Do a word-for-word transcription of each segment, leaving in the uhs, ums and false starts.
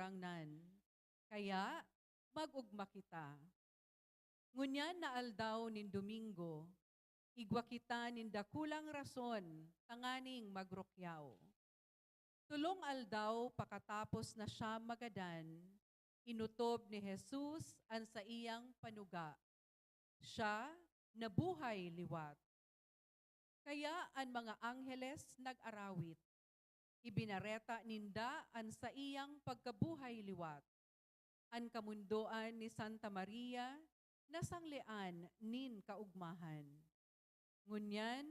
Kagurangnan. Kaya, mag-ugma kita. Ngunyan na aldaw nin Domingo, igwa kita nin dakulang rason tanganing magrukyaw. Tolong aldaw pakatapos na siya magadan, inotob ni Jesus an saiyang panuga. Siya nabuhay liwat. Kaya an mga angheles nag-arawit. Ibinareta ninda an saiyang pagkabuhay liwat. An kamundoan ni Santa Maria nasanglean nin kaugmahan. Ngunyan,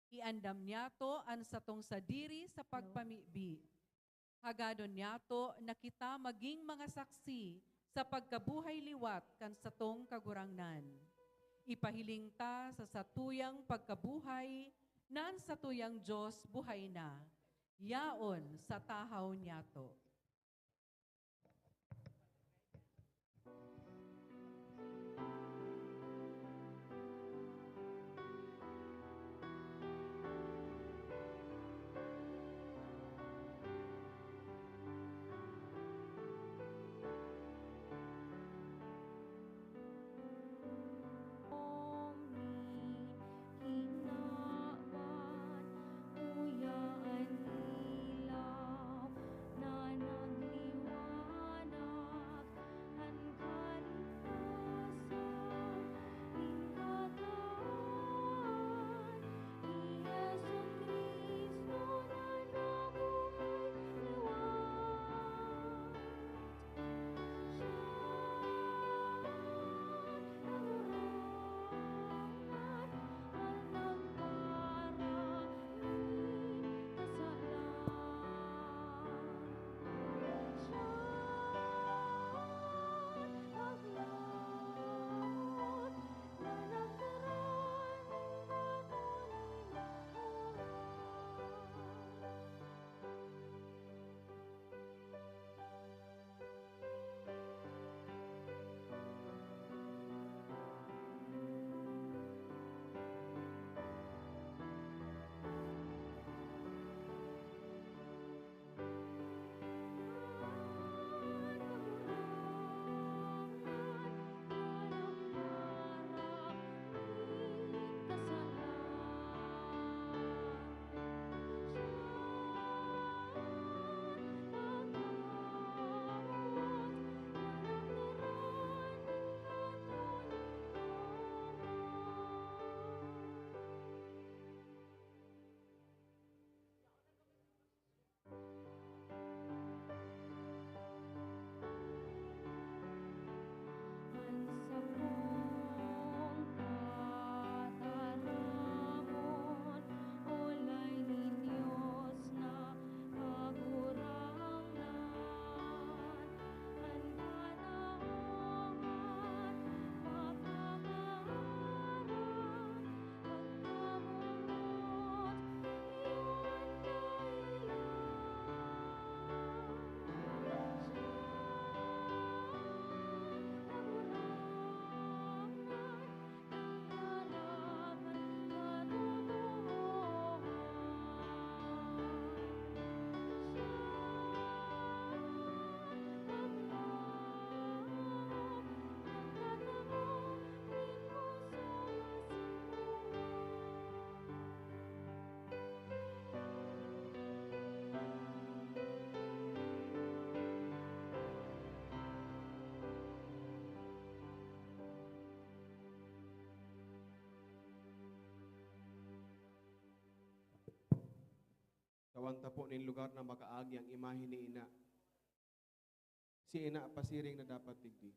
iandam niyato an satong sadiri sa pagpamibi. Hagadon niyato na kita magin mga saksi sa pagkabuhay liwat kan satong Kagurangnan. Ipahiling ta sa satuyang pagkabuhay na an satuyang Dios buhay na, yaon sa tahaw niyato. Tawan ta po nin lugar na makaagi ang imahe ni Ina. Si Ina pasiring na dapat digdi.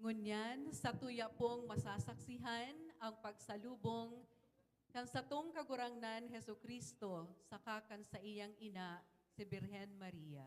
Ngunyan, satuya pong masasaksihan ang pagsalubong kan satong Kagurangnan Jesu-Cristo saka kan saiyang ina, si Birhen Maria.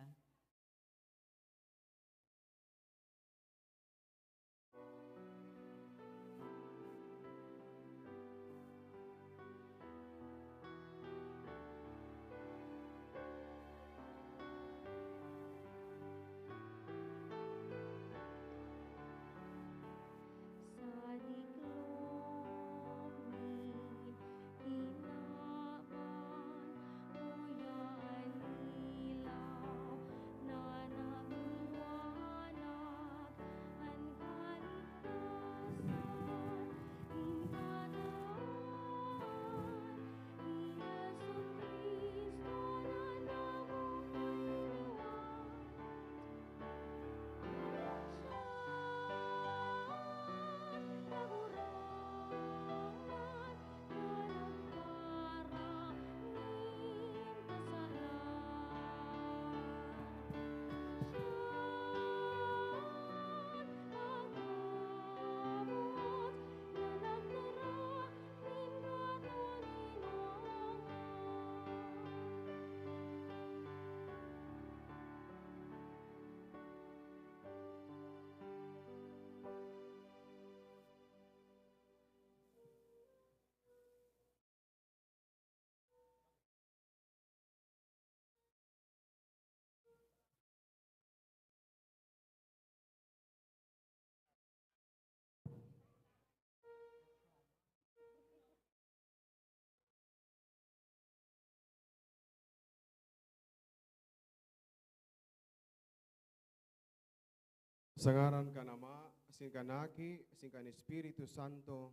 Sa ngaran kan Ama, asin kan Aki, asin kan Espiritu Santo,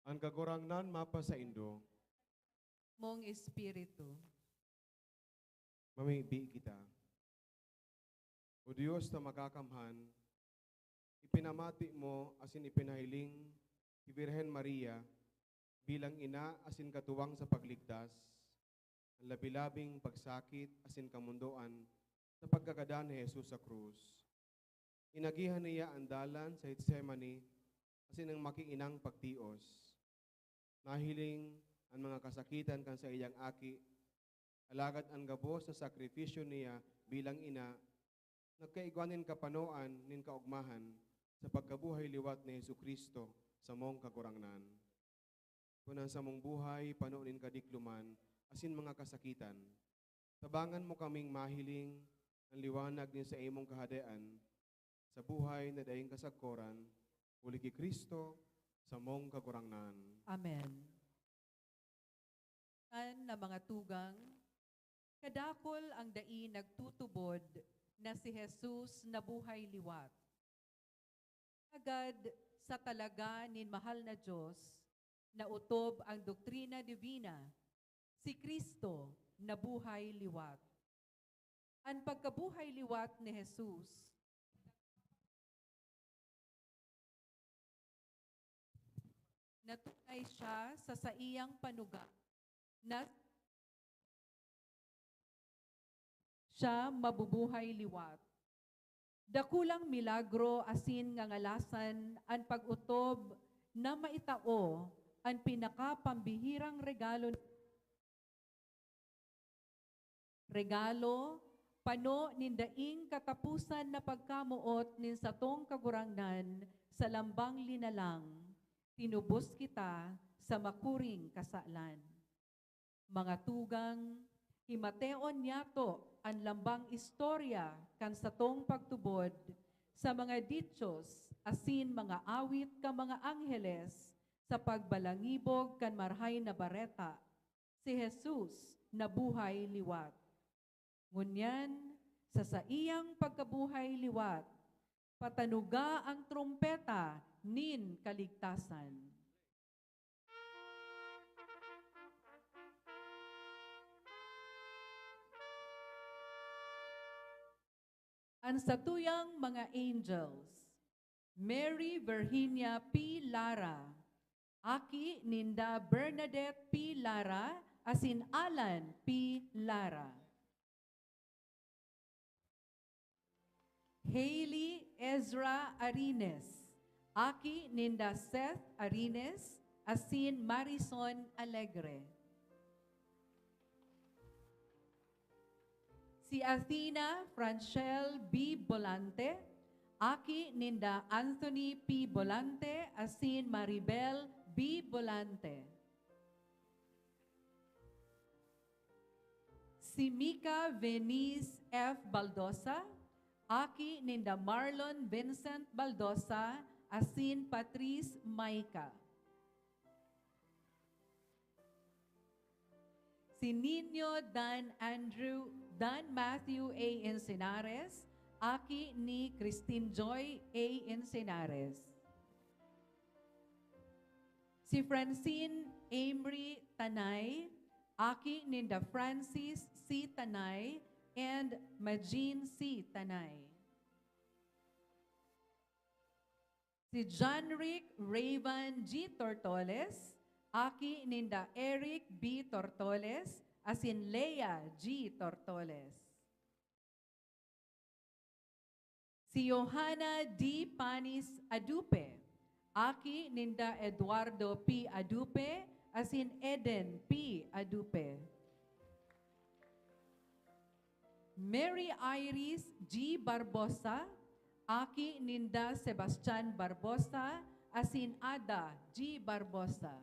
an Kagurangnan mapasaindo. Mong espiritu. Mamibi kita. O Dios na makakamhan, ipinamati mo asin ipinahiling si Birhen Maria bilang ina asin katuwang sa pagligtas, an labi-labing pagsakit asin kamondoan sa pagkagadan ni Jesus sa krus. Inagihan niya an dalan sa Getsemani asin an makiinang pagtios. Nahiling an mga kasakitan kan saiyang Aki, alagad an gabos na sakripisyo niya bilang ina nagkaigwa nin kapanoan nin kaogmahan sa pagkabuhay liwat ni Jesu-Cristo, samong Kagurangnan. Kun an samong buhay pano nin kadikloman asin mga kasakitan, tabangan mo kaming mahiling an liwanag nin saimong Kahadean sa buhay na daing kasagkoran, huli ki Cristo, samong Kagurangnan. Amen. Kan na mga tugang, kadakul ang dai nagtutubod na si Jesus nabuhay liwat. Agad sa talaga nin mahal na Dios, naotob ang doktrina divina, si Cristo nabuhay liwat. An pagkabuhay liwat ni Jesus, natunay siya sa saiyang panuga na siya mabubuhay liwat. Dakulang milagro asin ngangalasan an pag-otob na maitao an pinakapambihirang regalo, regalo, pano nin daing kataposan na pagkamoot nin satong Kagurangnan sa lambang linalang, tinubos kita sa makuring kasalan. Mga tugang, himateon niyato an lambang istorya kan satong pagtubod sa mga dichos asin mga awit kan mga angheles sa pagbalangibog kan Marahay na Bareta, si Jesus nabuhay liwat. Ngunyan, sa saiyang pagkabuhay liwat, patanuga ang trompeta nin kaligtasan. An satuyang mga angels, Mary Virginia P. Lara, aki ninda Bernadette P. Lara asin Alan P. Lara. Hailey Ezra Arines, aki ninda Seth Arines asin Marison Alegre. Si Athena Franchelle B. Bolante, aki ninda Anthony P. Bolante asin Maribel B. Bolante. Si Mika Venice F. Baldosa, aki ninda Marlon Vincent Baldosa asin Patrice Maica. Si Nino Dan Andrew, Dan Matthew A. Encinares, aki ni Christine Joy A. Encinares. Si Francine Amory Tanay, aki ninda Francis C. Tanay and Majin C. Tanay. Si John Rick Rayvan G. Tortoles, aki ninda Eric B. Tortoles asin Lea G. Tortoles. Si Johanna D. Panis Adupe, aki ninda Eduardo P. Adupe asin Eden P. Adupe. Mary Iris G. Barbosa, aki ninda Sebastian Barbosa asin Ada G. Barbosa.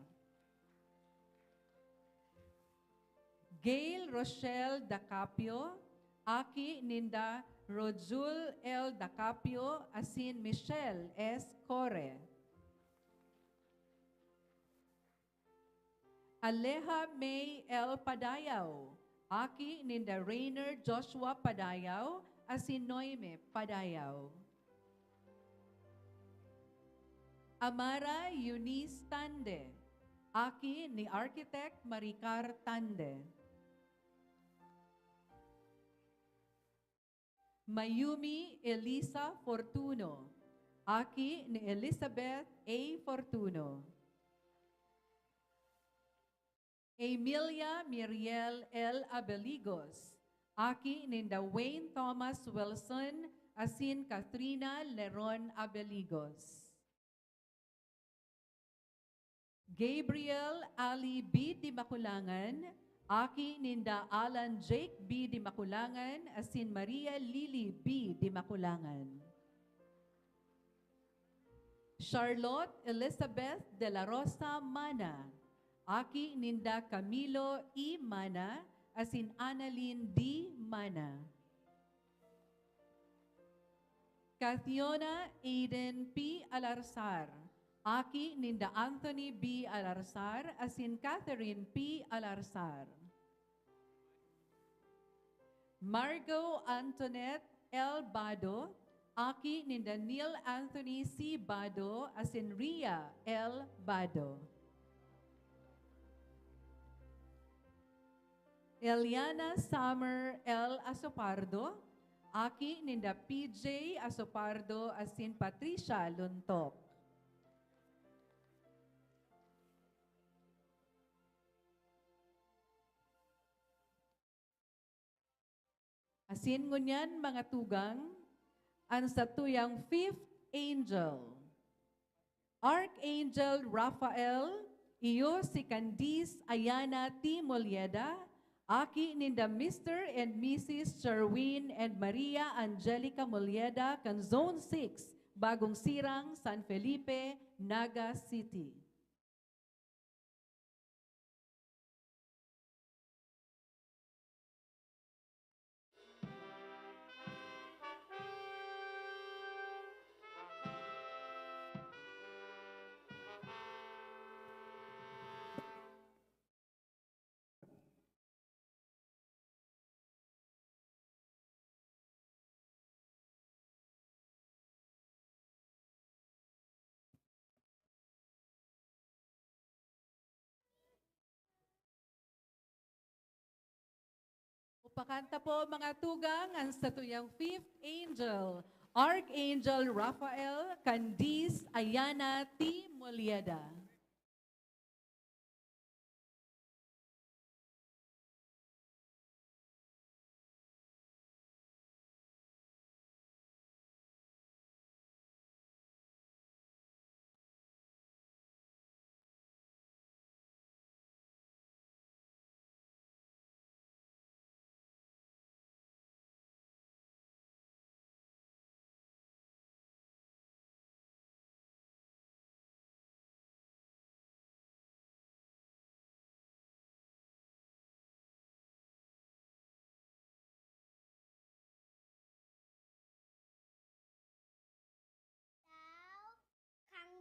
Gail Rochelle Dacapio, aki ninda Rojul L. Dacapio asin Michelle S. Core. Aleha May L. Padayaw, aki ninda Rainer Joshua Padayaw asin Noime Padayaw. Amara Eunice Tande, aki ni Architect Maricar Tande. Mayumi Elisa Fortuno, aki ni Elizabeth A. Fortuno. Emilia Miriel L. Abeligos, aki ninda Wayne Thomas Wilson asin Katrina Leron Abeligos. Gabriel Ali B. Dimaculangan, aki ninda Alan Jake B. Dimaculangan asin Maria Lily B. Dimaculangan. Charlotte Elizabeth de la Rosa Mana, aki ninda Camilo E. Mana asin Annalyn D. Mana. Cathiona Aiden P. Alarzar, aki ninda Anthony B. Alarzar asin Catherine P. Alarzar. Margot Antoinette L. Bado, aki ninda Neil Anthony C. Bado asin Ria L. Bado. Eliana Summer L. Asopardo, aki ninda P J Asopardo asin Patricia Luntok. Asin ngunyan, mga tugang, an satuyang fifth angel. Archangel Raphael, iyo si Candice Ayana T. Molieda, aki ninda Mister and Missus Sherwin and Maria Angelica Molieda kan Zone six, Bagong Sirang, San Felipe, Naga City. Pakanta po, mga tugang, an satuyang fifth angel, Archangel Raphael, Candice Ayana T. Molieda.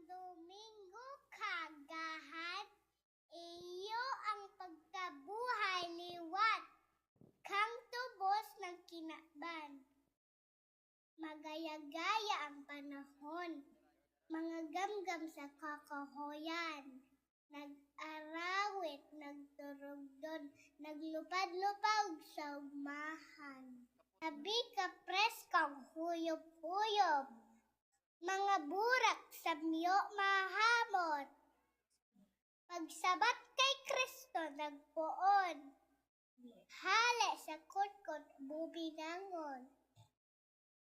Domingo Kagahan, iyo ang pagkabuhay liwat kang tubos ng kinaban. Magaya-gaya ang panahon, mga gamgam sa kakahoyan, nag-arawit, nagturugdon, naglupad-lupag sa ugmahan. Tabi ka preskong huyop-huyop, mga burak sa miyo mahamot. Pagsabat kay Kristo nagpoon, hale sa kutkot bubinangon.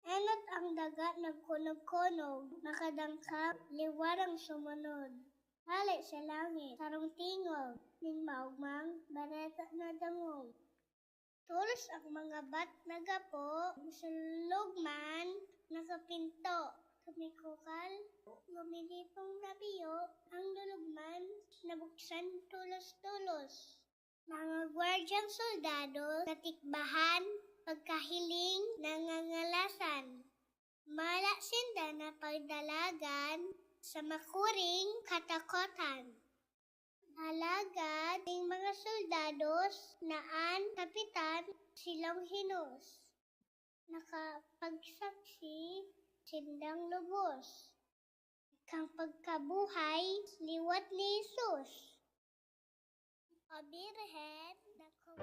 Enot ang daga nagkunogkunog, makadangkang liwarang sumunod. Hale sa langit, sarong tingog, ning maogmang bareta na dangog. Tolos ang mga bat nagapo, sa lugman nakapinto, kumikukal, guminipong na biyo, ang lulugman nabuksan tolos-tolos. Mga gwardyang soldado, natikbahan, pagkahiling, nangangalasan. Mala sinda na pagdalagan sa makuring katakotan. Alagad ning mga soldados na an kapitan si Longinos, nakapagsaksi sindang lubos kan pagkabuhay liwat ni Jesus. O Birhen, dakul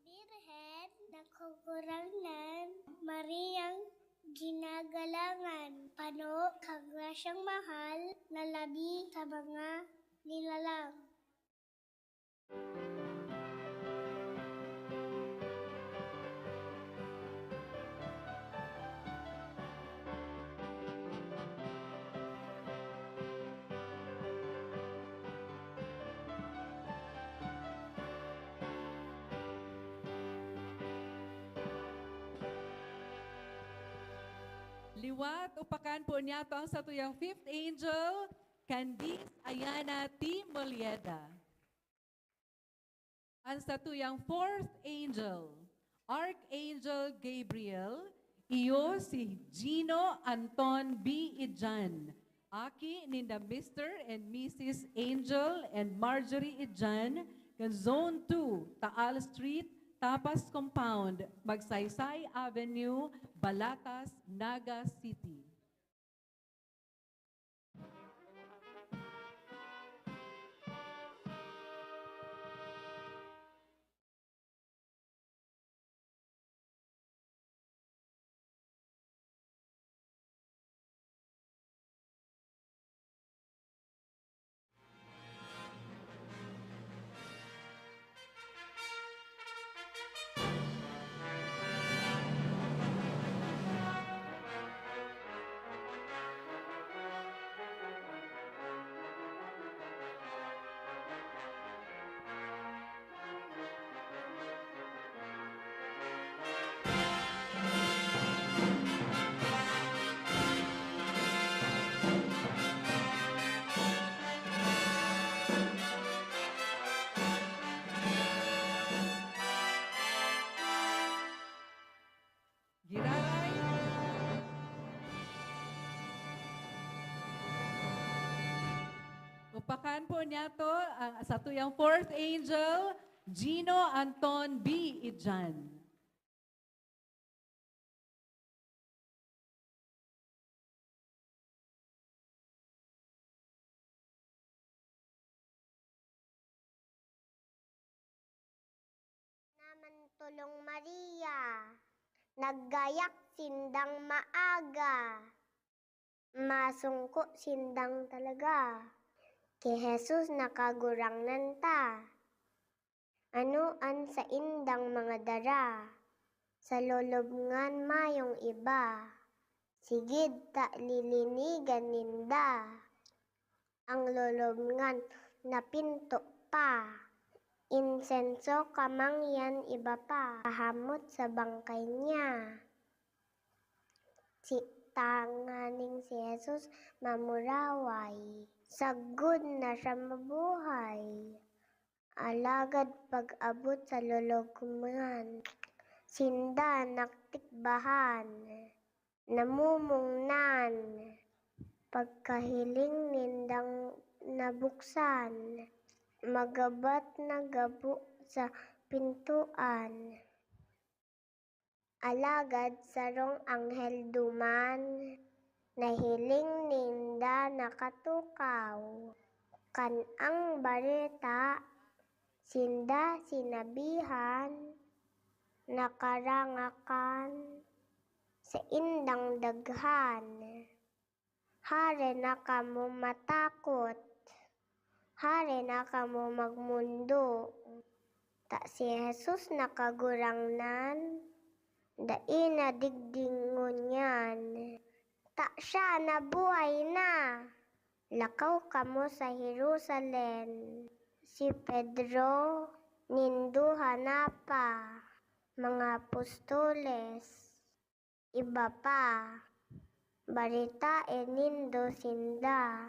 Birhen na Kagurangnan, Mariang ginagalangan, pano kan grasyang mahal na labi sa mga nilalang. Liwat, upakan po niyato ang satuyang fifth angel, Candice Ayana T. Molieda. An satuyang fourth angel, Archangel Gabriel, iyo si Gino Anton B. Ijan, aki ninda Mister and Missus Angel and Marjorie Ijan, kan Zone two, Taal Street, Tapas Compound, Magsaysay Avenue, Balatas, Naga City. Pakan po niyato ang satuyang fourth angel, Gino Anton B. Ijan. Naman tolong Maria, naggayak sindang maaga. Masungko sindang talaga. Ki Jesus na Kagurangnan ta. Ano an saindang mga dara? Sa lolobngan mayong iba. Sigid ta lilinigan ninda. Ang lolobngan napinto pa. Insenso kamangyan iba pa. Pahamot sa bangkay niya. Si tanganing si Jesus mamuraway. Sagkod na siya mabuhay. Alagad pag-abot sa lolobngan, sinda natikbahan, namumungnan. Pagkahiling nindang nabuksan, magabat na gabo sa pintuan. Alagad sarong anghel duman, nahiling ninda nakatukaw. Kan ang bareta, sinda sinabihan, nakarangakan sa indang daghan. Hare na kamo matakot, hare na kamo magmundo. Ta si Jesus na Kagurangnan, dai na digdi ngunyan. Ta siya nabuhay na. Lakaw kamo sa Jerusalem. Si Pedro, nindo hanapa, mga apostoles, iba pa. Baretae nindo sinda.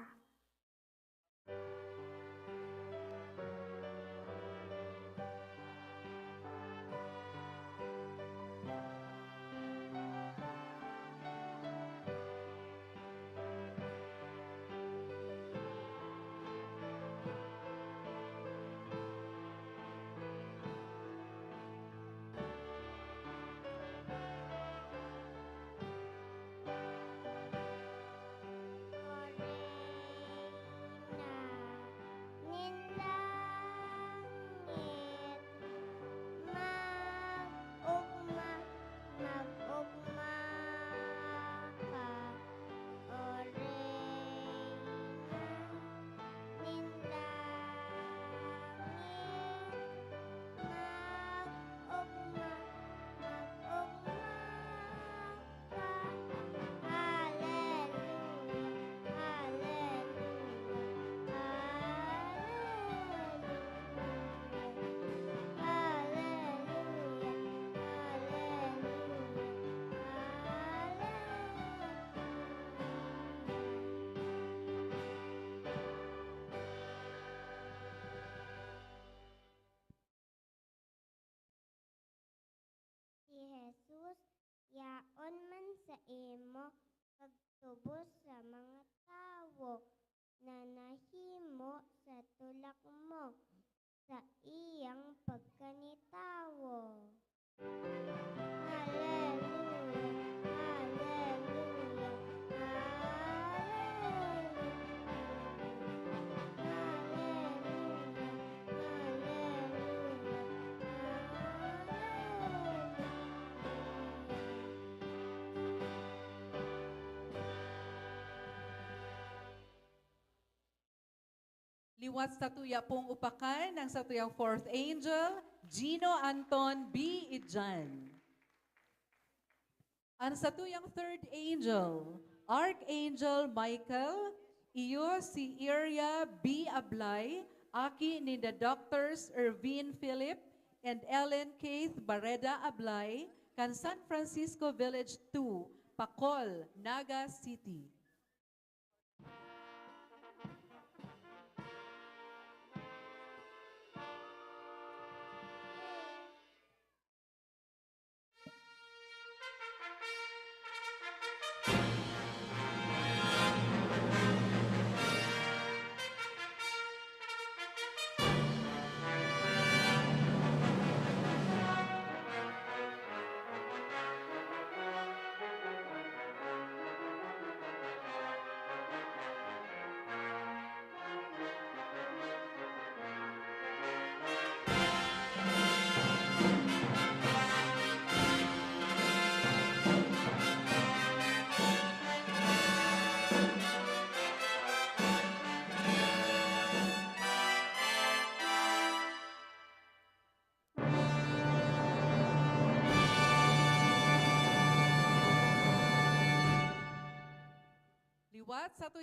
Nin langit, mag-ugma, mag-ugma ka, O Reyna. Nin langit, mag-ugma, mag-ugma. Si Jesus, yaon man saimo pagtubos sa mga tawo na nahimo sa tulak mo, saiyang pagkanitawo. Haleluya, haleluya, haleluya, haleluya, haleluya, haleluya. Liwat satuya pong upakan ang satuyang fourth angel, Gino Anton B. Ijan. Ang satuyang third angel, Archangel Michael, iyo si Iria B. Ablay, aki ninda Doctors Ervin Philip and Ellen Keith Barreda Ablay, kan San Francisco Village two, Pacol, Naga City.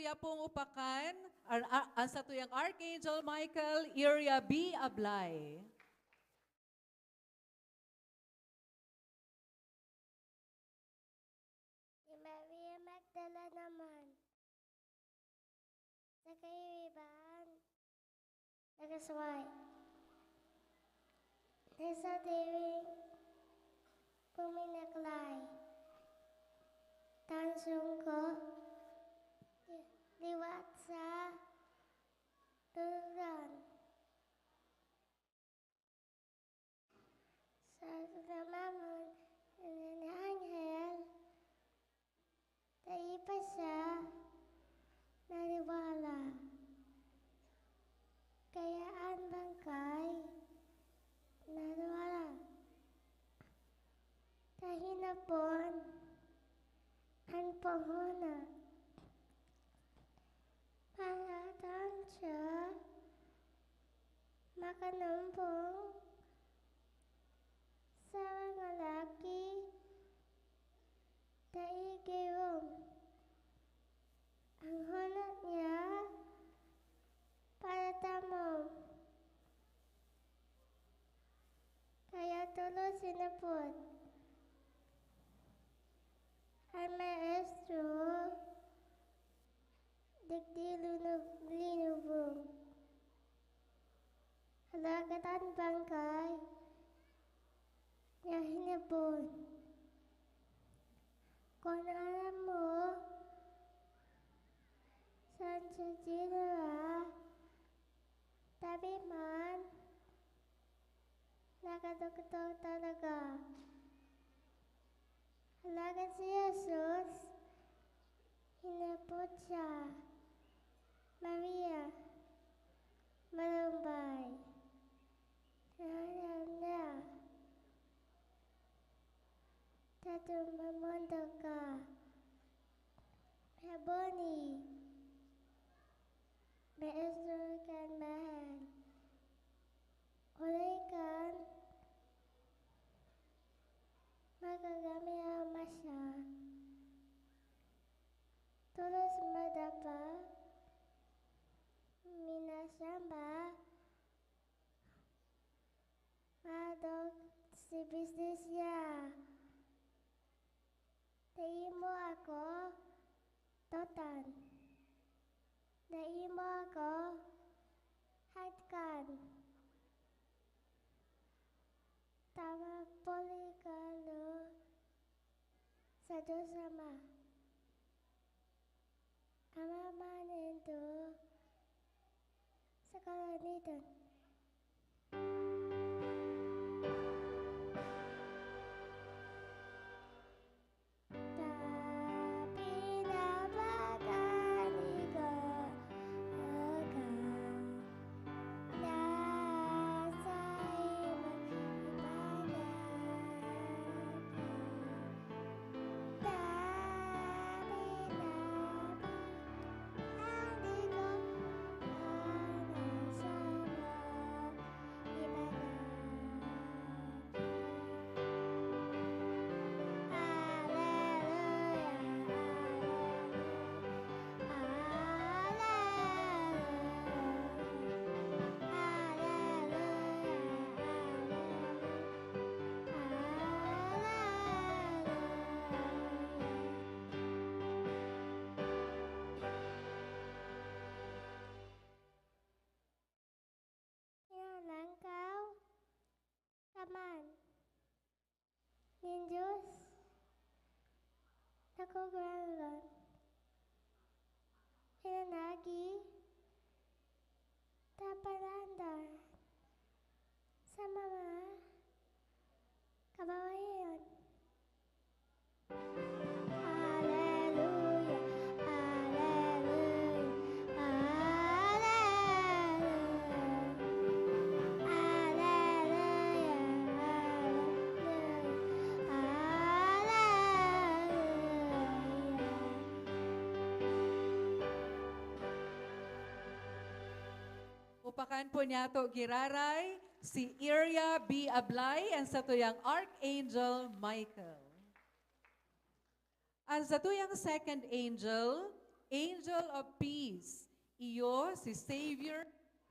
Kaya pong upakan, ar-, a-, ang satuyang Archangel Michael, Area B, Ablay. Si Maria Magdalena man, sa kaibahan, nakasuway. Nasa diring puminaklay, tansong ko, li-, liwat sa turugan. Sa namamon na anghel, dai pa siya naniwala. Kaya an bangkay naniwala. Tahinapon an puhona. Paratan siya makanumpong sa mga laki dai girom. Ang hunot niya, paratamom. Kaya tolos sinapot. An maestro, digdi linub-, linubong. Alagad an bangkay niya hinapon. Kun aram mo, saan siya dinara, tabi man, nakadoktor talaga. Alagad si Jesus, hinapot siya, "Maria, malumbay." Aram niya, tatumamon ka. Raboni, Maestro kan mahal. Huli kan magagamihan masya, tolos madapa, minasamba, madog si bisnis niya. Dai mo ako totan. Dai mo ako hatkan. Tama, puli ka, Lord, sa Diyos Ama. Ama man nindo sa kalangitan. Pinalangkaw ka man nin Diyos na Kagurangnan. Pinanagi ta palandar sa mga kababayan. Aleluya, aleluya, aleluya. Aleluya, aleluya, aleluya. Upakan po niyato giraray si Area B Ablay, ang satuyang Archangel Michael. Ang satuyang second angel, Angel of Peace, iyo si Xavier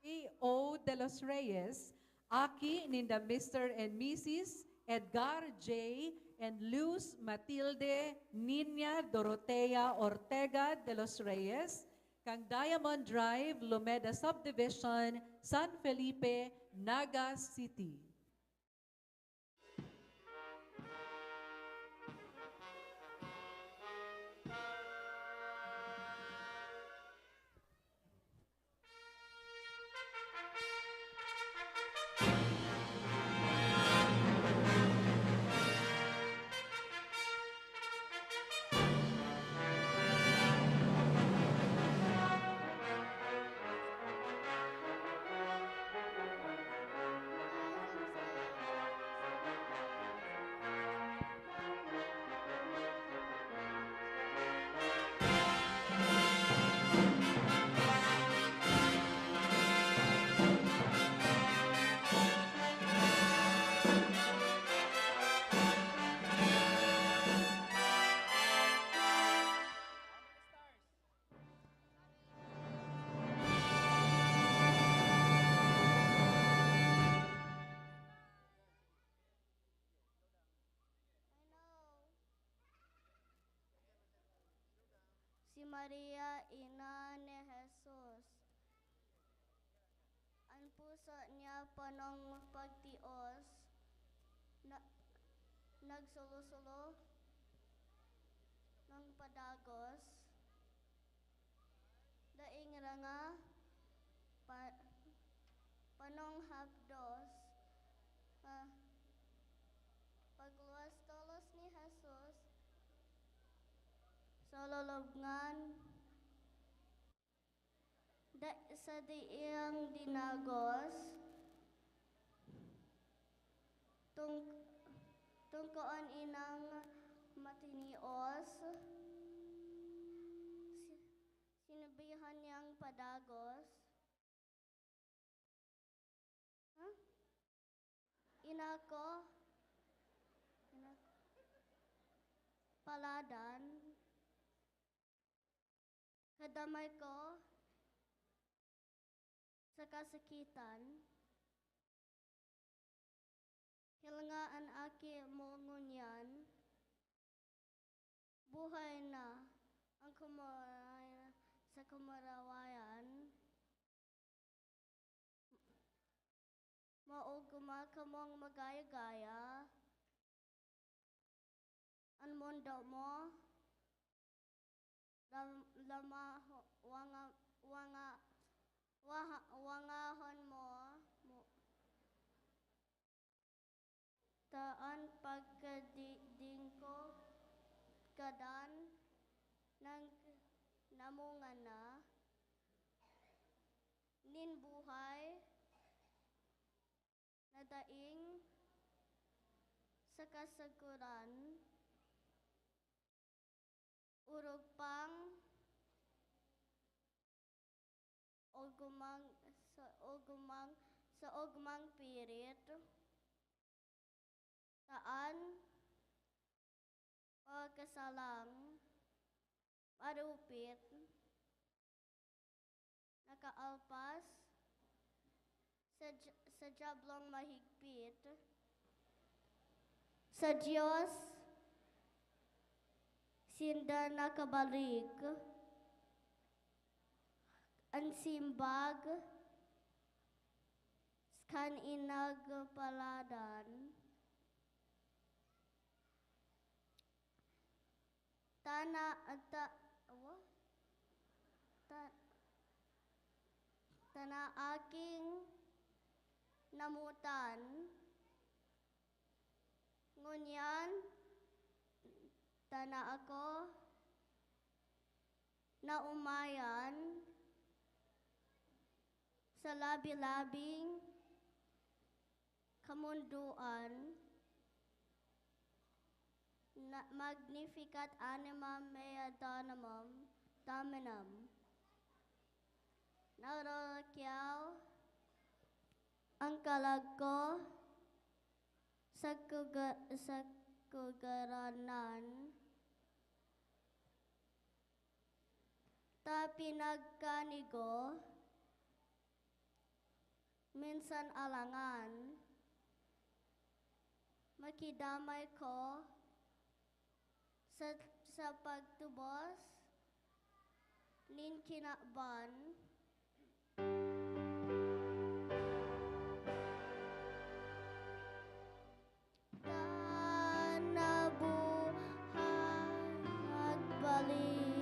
A O de los Reyes, aki ninda Mister and Missus Edgar J and Luz Matilde Niña Dorotea Ortega de los Reyes, kan Diamond Drive, Lumeda Subdivision, San Felipe, Naga City. Si Maria, ina ni Jesus. An puso niya panong pagtios, na, nagsulo-sulo ng padagos, daing ranga, pa, panong hapdos, ah, pagluwas tolos ni Jesus sa lulubngan, da, sa diing dinagos, tung, tungkoon inang matinios, si, sinabihan niyang padagos, ha? Inako, inako, paladan, kadamay ko sa kasakitan, hilnga an aki mo ngunyan, buhay na ang kumara-, sa kamurawayan. Maogma kamong magaya-gaya. An mundo mo, lam-, lama-, wanga-, wanga-, waha-, wangahon mo, mo. Ta an pagkadi-, dingko gadan nang namunga na nin buhay na daing sa kasaguran, orog pang ogumang, sa ogumang, sa ogmang pirit, ta an pagkasalang marupit, nakaalpas sa Di-, sa Diablong mahigpit, sa Dios sinda nakabalik, an simbag kan inang paladan. Tana, ta, wa? Ta, tana aking namotan. Ngunyan, tana ako naomayan sa labi-labing kamondoan, na Magnificat Animam Mea Donamam Dominum. Narorokyaw ang kalag ko sa kuga-, sa kugaranan. Ta pinagkanigo, minsan alangan, makidamay ko sa, sa pagtubos nin kinaban. Tan nabuhay nagbalik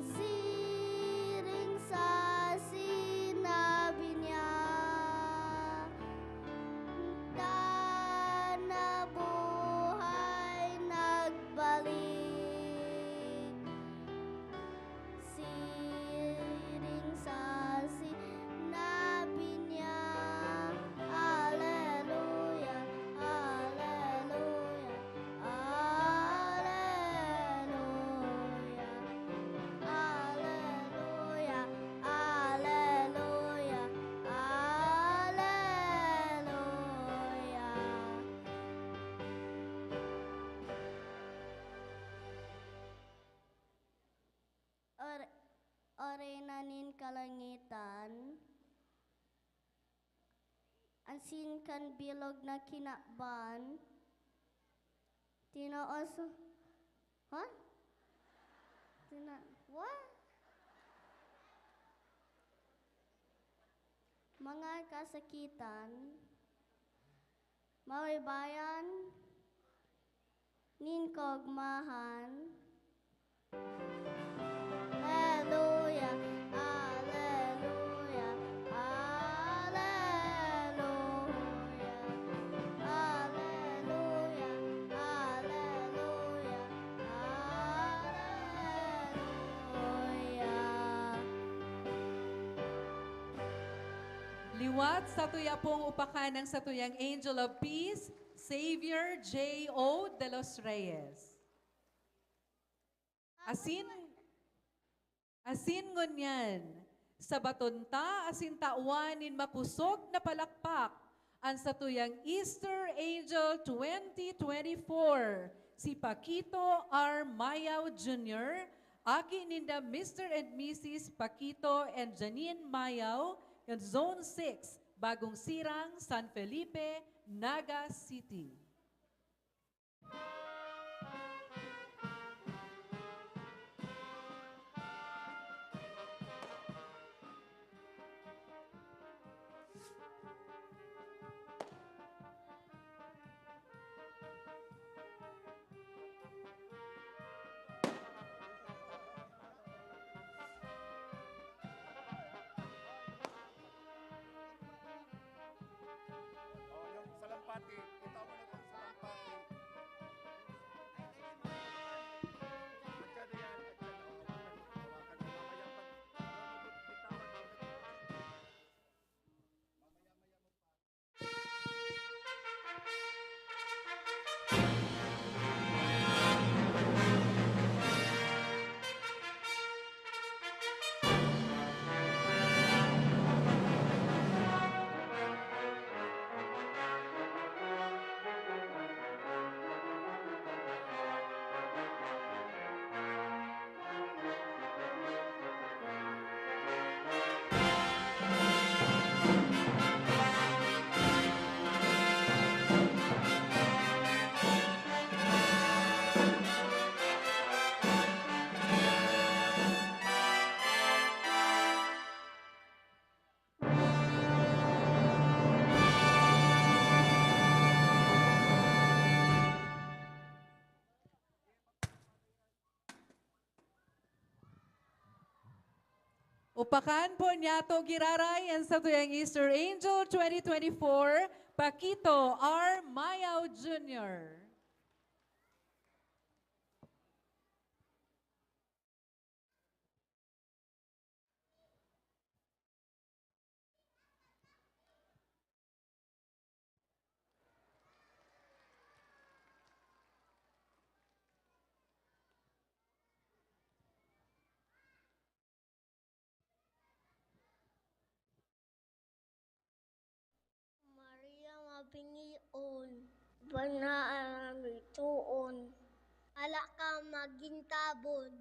siring sa sinabi niya. Tan nabuhay nagbalik siring sa sinabi niya. Aleluya, aleluya, aleluya, aleluya, aleluya, aleluya. O, O Reyna nin kalangitan, asin kan bilog na kinaban, tinoos, ha? Tina-, what? Mga kasakitan, mawaybayan nin kaogmahan. Aleluya, aleluya, aleluya, aleluya, aleluya, aleluya. Liwat, satuya pong upakan ang satuyang Angel of Peace, Xavier J O de los Reyes. Asin, asin ngunyan, sabaton ta asin tawan nin makosog na palakpak an satuyang Easter Angel twenty twenty-four, si Paquito R. Mayao Junior, aki ninda Mister and Missus Paquito and Janine Mayao, Zone six, Bagong Sirang, San Felipe, Naga City. Oh, yung salampati. Itaw mo na itong salampati. Masyado yan. Masyado. Hawakan mo mamaya pag bitawan mo na. Mamaya-maya mo pa. Upakan po niyato giraray an satuyang Easter Angel twenty twenty-four, Paquito R. Mayao Junior. Maria mabingion, banal na mitoon, ala ka magin tabon.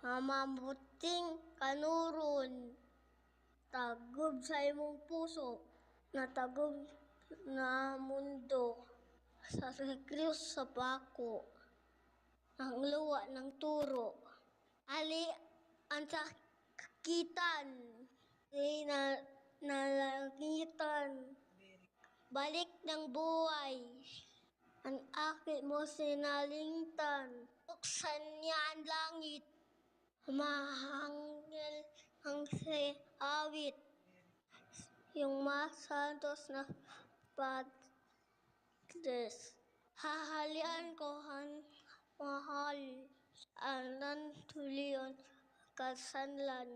Mamamuting kanoron, tagob sa imong puso, na tagob na mundo, sa sakrifisyo sa pako, ang luwa ng turo. Ali an sakitan, di na nalangitan, balik ng buhay. An aki mo sinalingtan, buksan niya ang langit. Mahangil ang si awit, yung masantos na padres. Hahalian ko han mahal, ang nantulion kasanlan.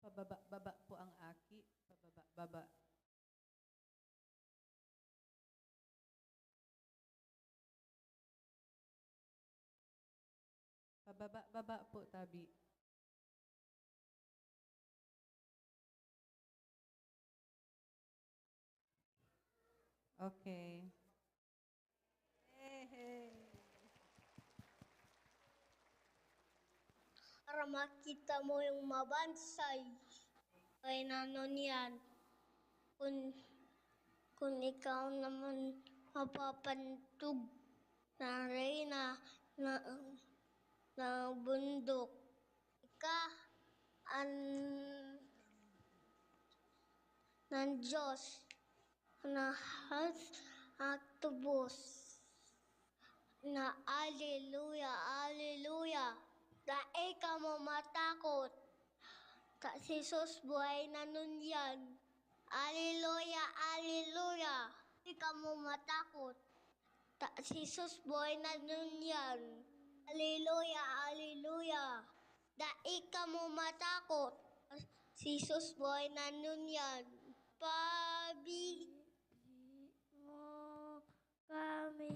Pababa-baba po ang aki. Pababa-baba. Pababa-baba po, tabi. Okay. Hey. Para makita mo yung mabansay, kainan yan. Kun, kun ikaw naman mapapantog na reyna na, na bundok, ika an ng Diyos na has at tubos na, "Aleluya, aleluya." Dai kamo matakot. Ta si Jesus buhay na ngunyan. Aleluya, aleluya. Di kamo matakot. Ta si Jesus buhay na ngunyan. Aleluya, aleluya. Dai kamo matakot. Si Jesus buhay na ngunyan. Pabi mo kami.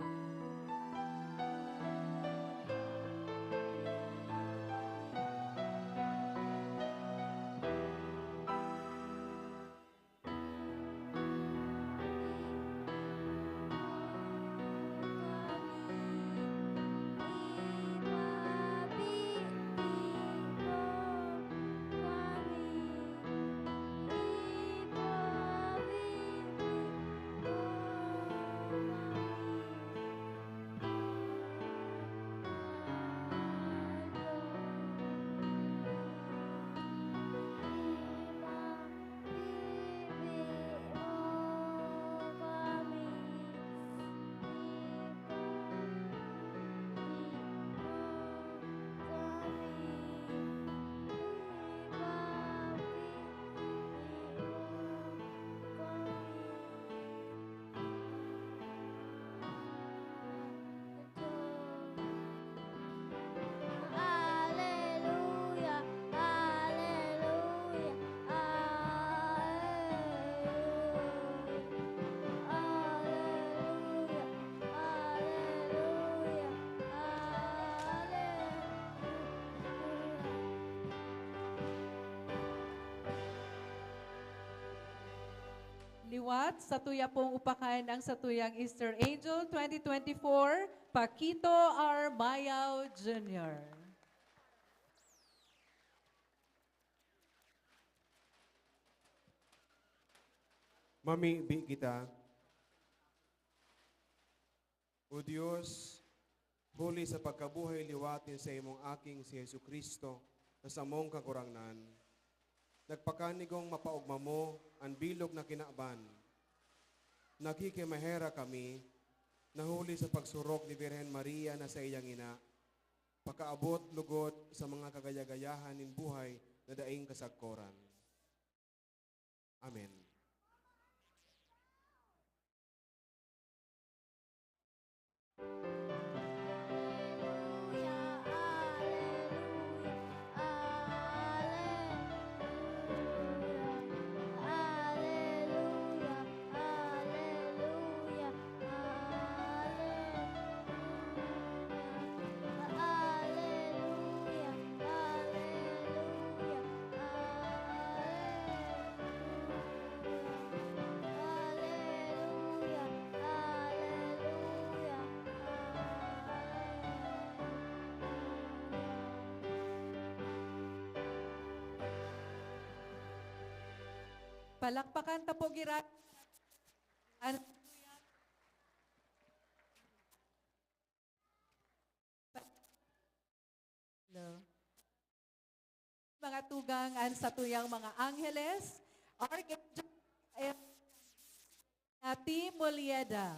Aleluya, aleluya, aleluya, aleluya, aleluya. Liwat, satuya pong upakan ang satuyang Easter Angel twenty twenty-four, Paquito R. Mayaw Junior. Mamibi kita. O Dios, huli sa pagkabuhay liwat nin saimong Aking si Jesu-Cristo na samong Kagurangnan, nagpakanigong mapaogma mo an bilog na kinaban. Nagkikimaherak kami na huli sa pagsurok ni Birhen Maria na saiyang ina, pakaabot lugod sa mga kagaya-gayahan nin buhay na daing kasagkoran. Amen. Palakpakan ta po gira-, an-, Hello. Mga tugang an satuyang mga angheles, Archangel Nati Molieda,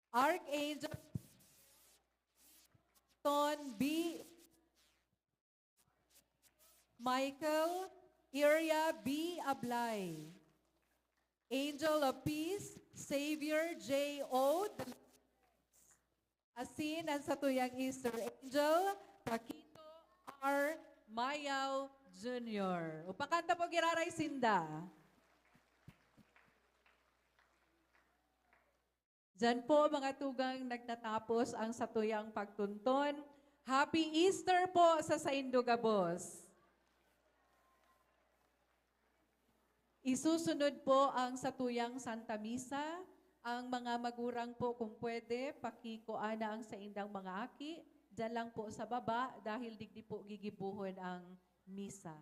Archangel Ton B. Michael Iria B. Ablay, Angel of Peace, Savior J O Dolores, asin an satuyang Easter Angel, Paquito R. Mayao Junior. Upakan ta po giraray sinda. Diyan po, mga tugang, nagtatapos ang satuyang pagtunton. Happy Easter po sa saindo gabos. Isusunod po ang satuyang Santa Misa. Ang mga magurang po, kung pwede, pakikua na ang saindang mga aki. Diyan lang po sa baba dahil digdi po gigibohon ang misa.